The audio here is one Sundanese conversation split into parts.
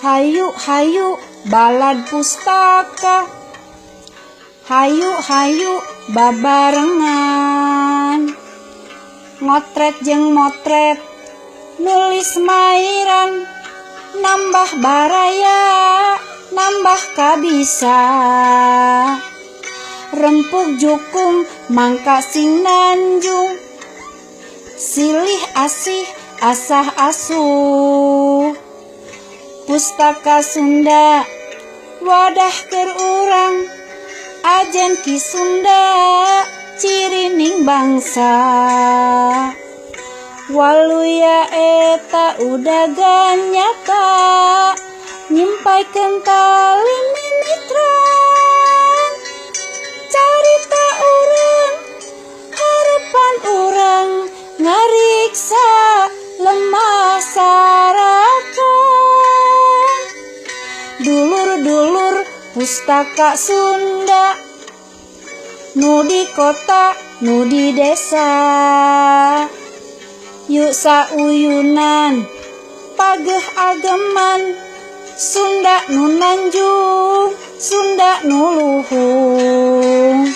Hayu hayu balad pustaka, hayu hayu babarengan. Ngotret jeung motret nulis mairan, nambah baraya nambah kabisa. Rempug jukung mangka sing nanjung, silih asih asah asuh. Pustaka Sunda wadah keur urang, ajen Ki Sunda cirining bangsa. Waluya eta udagan nyata, nyimpaikeun tali mimitra. Carita urang harapan urang, ngariksa lemah sarakan. Dulur-dulur pustaka Sunda, nu di kota nu di desa. Yuk sauyunan pageh ageman, Sunda nu nanjung Sunda nu luhung.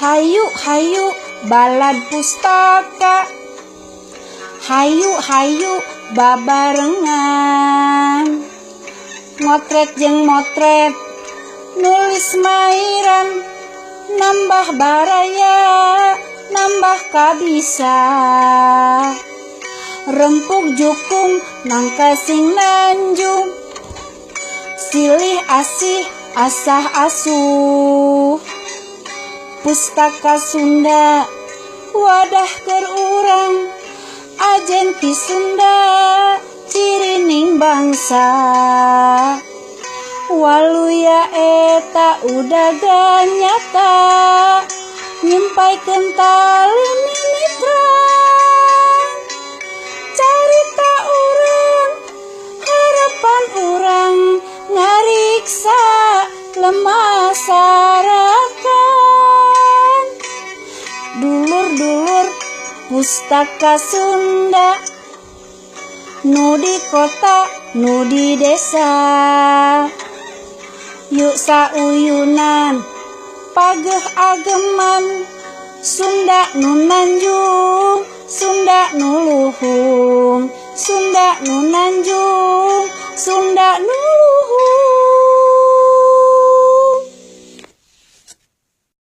Hayu hayu balad pustaka, hayu hayu babarengan. Ngotret jeung motret nulis mairan, nambah baraya nambah kabisa. Rempug jukung nangka sing nanjung, silih asih asah asuh. Pustaka Sunda wadah keur urang, ajen Ki Sunda cirining bangsa. Waluya eta udagan nyata, nyimpaikeun tali mimitra. Carita urang harapan urang, ngariksa lemah sarakan. Dulur-dulur pustaka Sunda, nu di kota nu di desa. Yuk sauyunan pageh ageman, Sunda nu nanjung Sunda nu luhung. Sunda nu nanjung Sunda nu luhung.